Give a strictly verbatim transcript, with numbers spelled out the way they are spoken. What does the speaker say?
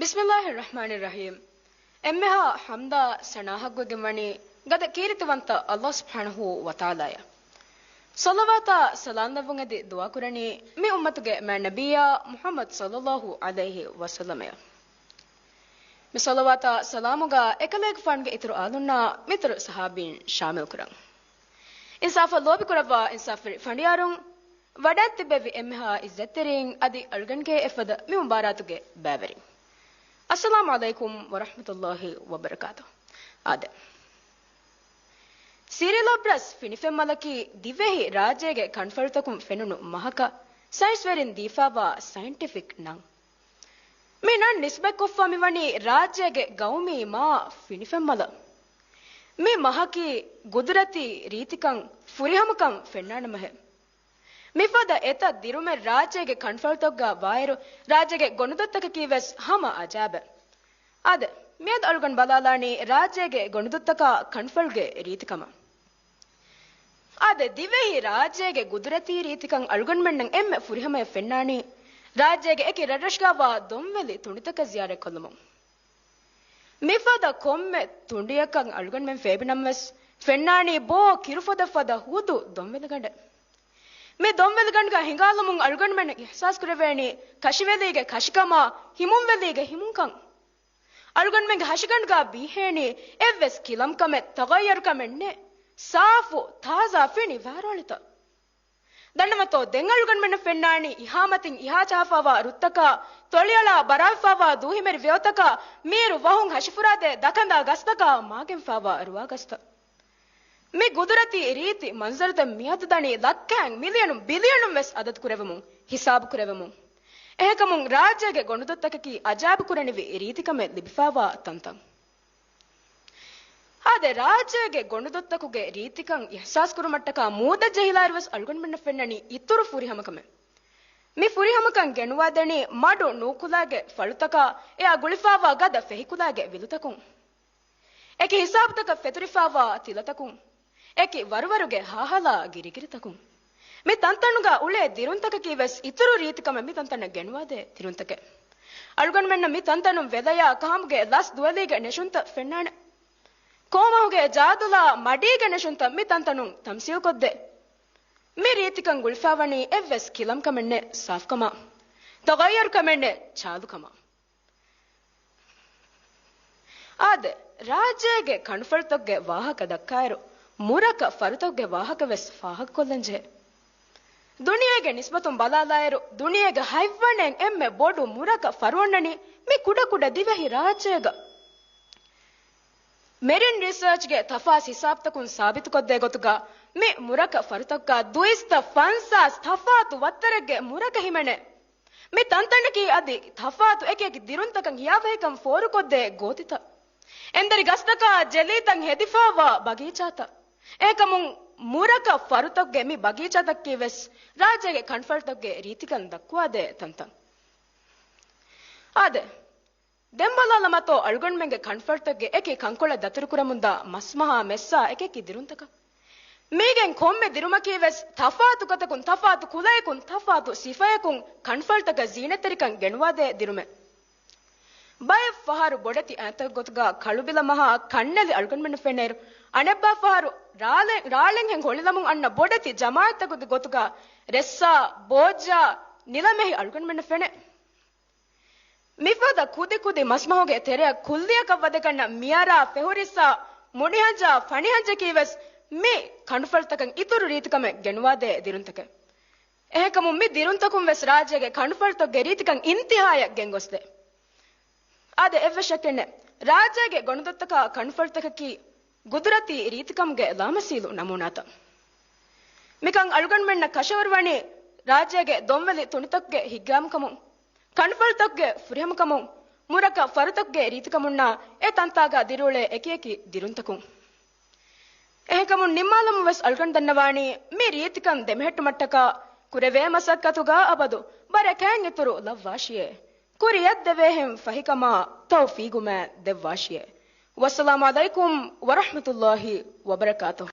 ބިސްމިއްލާހި ރަޙްމާނި ރަޙީމް. އެންމެހާ ޙަމްދާ ސަނާ ޙައްޤުވެގެން ވަނީ ގަދަ ކީރިތިވަންތަ އައްލާހު ސުބްޙާނަހޫ ވަތަޢާލާއަށް. ޞަލަވާތާ ސަލާމް ލެއްވުން އެދި ދުޢާ ކުރަނީ މި އުއްމަތުގެ މާތް ނަބިއްޔާ މުޙައްމަދު ޞައްލައްލާހު ޢަލައިހި ވަސައްލަމައަށް. މި ޞަލަވާތާ ސަލާމުގަ އެކަލޭގެފާނުގެ އިތުރު އާލުންނާ މިތުރު ޞަޙާބީން ޝާމިލް ކުރަން. އިންސާފަށް ލޯބި ކުރައްވާ އިންސާފުވެރި ފަނޑިޔާރުން، ވަޑައިން ތިއްބެވި އެންމެހާ އިއްޒަތްތެރިން އަދި އަޅުގަނޑުގެ އެފަދަ މި މުބާރާތުގެ ބައިވެރިން. އައްސަލާމު ޢަލައިކުމް ވަރަޙްމަތުﷲި ވަބަރަކާތުހު. އާދެ. ސިރިލަބްރަސް ފިނިފެންމަލަކީ ދިވެހި ރާއްޖޭގެ ކަންފަޅުތަކުން ފެނުނު މަހަކަށް ސައިންސްވެރިން ދީފާވާ ސައިންޓިފިކް ނަން. މި ނަން ނިސްބަތްކޮށްފަ މިވަނީ ރާއްޖޭގެ ގައުމީ މާ ފިނިފެންމަލަށް. މި މަހަކީ ގުދުރަތީ ރީތިކަން ފުރިހަމަކަން ފެންނާނެ މަހެއް. މިފަދަ އެތައް ދިރުމެއް ރާއްޖޭގެ ކަންފަޅުތަކުގަ ވާއިރު، ރާއްޖޭގެ ގޮނޑުދޮށްތަކަކީ ވެސް ހަމަ އަޖާބެއް. އާދެ، މިއަދު އަޅުގަނޑު ބަލާލާނީ ރާއްޖޭގެ ގޮނޑުދޮށްތަކާ ކަންފަޅުގެ ރީތިކަމަށް. އާދެ، ދިވެހި ރާއްޖޭގެ ގުދުރަތީ ރީތިކަން އަޅުގަނޑުމެންނަށް އެންމެ ފުރިހަމަޔަށް ފެންނާނީ ރާއްޖޭގެ އެކި ރަށްރަށުގަ ވާ ދޮންވެލި ތުނޑިތަކަށް ޒިޔާރަތްކޮށްލުމުން. މިފަދަ ކޮންމެ ތުނޑިއަކަށް އަޅުގަނޑުމެން ފޭބިނަމަވެސް، ފެންނާނީ ބޯ ކިރުފޮދަށް ފަދަ ހުދު ދޮންވެލިގަނޑެއް. މި ދޮންވެލިގަނޑުގަ ހިނގާލުމުން އަޅުގަނޑުމެންނަށް އިޙްސާސް ކުރެވޭނީ ކަށިވެލީގެ ކަށިކަމާ، ހިމުންވެލީގެ ހިމުންކަން. އަޅުގަނޑުމެންގެ ހަށިގަނޑުގަ ބީހޭނީ އެއްވެސް ކިލަންކަމެއް، ތަޣައްޔަރުކަމެއް ނެތް. ސާފު، ތާޒާ ފިނި ވާރޯޅިތައް. ދަންނަމަތޯ، ދެން އަޅުގަނޑުމެންނަށް ފެންނާނީ އިހާމަތިން އިހާ ޗާފާވާ ރުއްތަކާ، ތޮޅިއަޅާ ބަރާފާވާ ދޫހިމެރި ވެއޮތަކާ، މީރު ވަހުން ހަށިފުރާދޭ ދަކަނދާ ގަސްތަކާ، މާގެންފާވާ ރުވާ ގަސްތައް. މި ގުދުރަތީ ރީތި މަންޒަރުތައް މިއަދު ދަނީ ލައްކައިން، މިލިޔަނުން، ބިލިޔަނުން ވެސް އަދަދު ކުރެވެމުން، ހިސާބު ކުރެވެމުން. އެހެންކަމުން، ރާއްޖޭގެ ގޮނޑުދޮށްތަކަކީ އަޖާއިބު ކުރަނިވި ރީތިކަމެއް ލިބިފާވާ ތަންތަން. އާދެ، ރާއްޖޭގެ ގޮނޑުދޮށްތަކުގެ ރީތިކަން އިޙްސާސް ކުރުމަށްޓަކާ މޫދަށް ޖެހިލާއިރު ވެސް އަޅުގަނޑުމެންނަށް ފެންނަނީ އިތުރު ފުރިހަމަކަމެއް. މި ފުރިހަމަކަން ގެނުވާދެނީ މަޑު ނޫކުލާގެ ފަޅުތަކާ، އެއާ ގުޅިފާވާ ގަދަ ފެހިކުލާގެ ވިލުތަކުން. އެކި ހިސާބުތަކަށް ފެތުރިފާވާ ތިލަތަކުން، އެކި ވަރުވަރުގެ ހާހަލާ ގިރިގިރިތަކުން. މި ތަންތަނުގަ އުޅޭ ދިރުންތަކަކީ ވެސް އިތުރު ރީތިކަމެއް މި ތަންތަނަށް ގެނުވާދޭ ދިރުންތަކެއް. އަޅުގަނޑުމެންނަށް މި ތަންތަނުން ވެލަޔާ ކަހަމުގެ ލަސް ދުވެލީގެ ނެށުންތައް ފެންނާނެ. ކޯމަހުގެ ޖާދުލާ މަޑީގެ ނެށުންތައް މި ތަންތަނުން ތަމްސީލްކޮށްދޭ. މި ރީތިކަން ގުޅިފާވަނީ އެއްވެސް ކިލަންކަމެއް ނެތް ސާފުކަމާ، ތަޣައްޔަރުކަމެއް ނެތް ޗާލުކަމާ. އާދެ، ރާއްޖޭގެ ކަންފަޅުތަކުގެ ވާހަކަ ދައްކާއިރު، މުރަކަ ފަރުތަކުގެ ވާހަކަ ވެސް ފާހަގަކޮށްލަންޖެހޭ. ދުނިޔޭގެ ނިސްބަތުން ބަލާލާއިރު، ދުނިޔޭގެ ހަތްވަނައިން އެންމެ ބޮޑު މުރަކަ ފަރު އޮންނަނީ މި ކުޑަކުޑަ ދިވެހި ރާއްޖޭގަ. މެރިން ރިސާޗްގެ ތަފާސް ހިސާބުތަކުން ސާބިތުކޮށްދޭ ގޮތުގަ، މި މުރަކަ ފަރުތަކުގަ ދުއިސައްތަ ފަންސާސް ތަފާތު ވައްތަރެއްގެ މުރަކަ ހިމެނޭ. މި ތަންތަނަކީ އަދި ތަފާތު އެކި އެކި ދިރުންތަކަށް ހިޔާވަހިކަން ފޯރުކޮށްދޭ ގޯތިތައް. އެންދަރި ގަސްތަކާ ޖެލީތައް ހެދިފާވާ ބަގީޗާތައް. އެހެންކަމުން، މުރަކަ ފަރުތަކުގެ މި ބަގީޗާތަކަކީ ވެސް ރާއްޖޭގެ ކަންފަޅުތަކުގެ ރީތިކަން ދައްކުވާދޭ ތަންތަން. އާދެ، ދެން ބަލާލަމާތޯ އަޅުގަނޑުމެންގެ ކަންފަޅުތަކުގެ އެކި ކަންކޮޅަށް ދަތުރުކުރަމުންދާ މަސްމަހާ މެއްސާ އެކި އެކި ދިރުންތަކަށް. މީގެން ކޮންމެ ދިރުމަކީ ވެސް ތަފާތު ގޮތަކުން، ތަފާތު ކުލަޔަކުން، ތަފާތު ސިފަޔަކުން ކަންފަޅުތަކަށް ޒީނަތްތެރިކަން ގެނުވާދޭ ދިރުމެއް. ބައެއް ފަހަރު ބޮޑެތި އައިންތަކުގެ ގޮތުގަ ކަޅުބިލަ މަހާ ކަންނެލި އަޅުގަނޑުމެންނަށް ފެންނައިރު، އަނެއްބައި ފަހަރު ރާޅެ-، ރާޅެއްހެން ހޮޅިލަމުން އަންނަ ބޮޑެތި ޖަމާއަތްތަކުގެ ގޮތުގަ ރެއްސާ، ބޯއްޖާ، ނިލަމެހި އަޅުގަނޑުމެންނަށް ފެނޭ. މިފަދަ ކުދި ކުދި މަސްމަހުގެ ތެރެއަށް ކުއްލިއަކަށް ވަދެގަންނަ މިއަރާ ފެހުރިއްސާ މުޑިހަންޖާ ފަނިހަންޖަކީ ވެސް މި ކަނޑުފަޅުތަކަށް އިތުރު ރީތިކަމެއް ގެނުވާދޭ ދިރުންތަކެއް. އެހެންކަމުން މި ދިރުންތަކުން ވެސް ރާއްޖޭގެ ކަނޑުފަޅުތަކުގެ ރީތިކަން އިންތިހާޔަށް ގެންގޮސްދޭ. އާދެ، އެއްވެސް ޝައްކެއް ނެތް. ރާއްޖޭގެ ގޮނޑުދޮށްތަކާ ކަނޑުފަޅުތަކަކީ ގުދުރަތީ ރީތިކަމުގެ ލާމަސީލު ނަމޫނާތައް. މިކަން އަޅުގަނޑުމެންނަށް ކަށަވަރުވަނީ ރާއްޖޭގެ ދޮންވެލި ތުނޑިތަކުގެ ހިތްގައިމުކަމުން، ކަނޑުފަޅުތަކުގެ ފުރިހަމަކަމުން، މުރަކަ ފަރުތަކުގެ ރީތިކަމުންނާ އެ ތަންތާގަ ދިރިއުޅޭ އެކި އެކި ދިރުންތަކުން. އެހެންކަމުން ނިންމާލަމުން ވެސް އަޅުގަނޑު ދަންނަވާނީ މި ރީތިކަން ދެމެހެއްޓުމަށްޓަކާ ކުރެވޭ މަސައްކަތުގަ އަބަދު ބަރަކާތް އިތުރު ލައްވާށިއޭ. ކުރިއަށްދެވޭހެން ފަހިކަމާ ތައުފީގުމާ ދެއްވާށިއޭ. ވައްސަލާމު ޢަލައިކުމް ވަރަޙްމަތުﷲި ވަބަރަކާތުހު.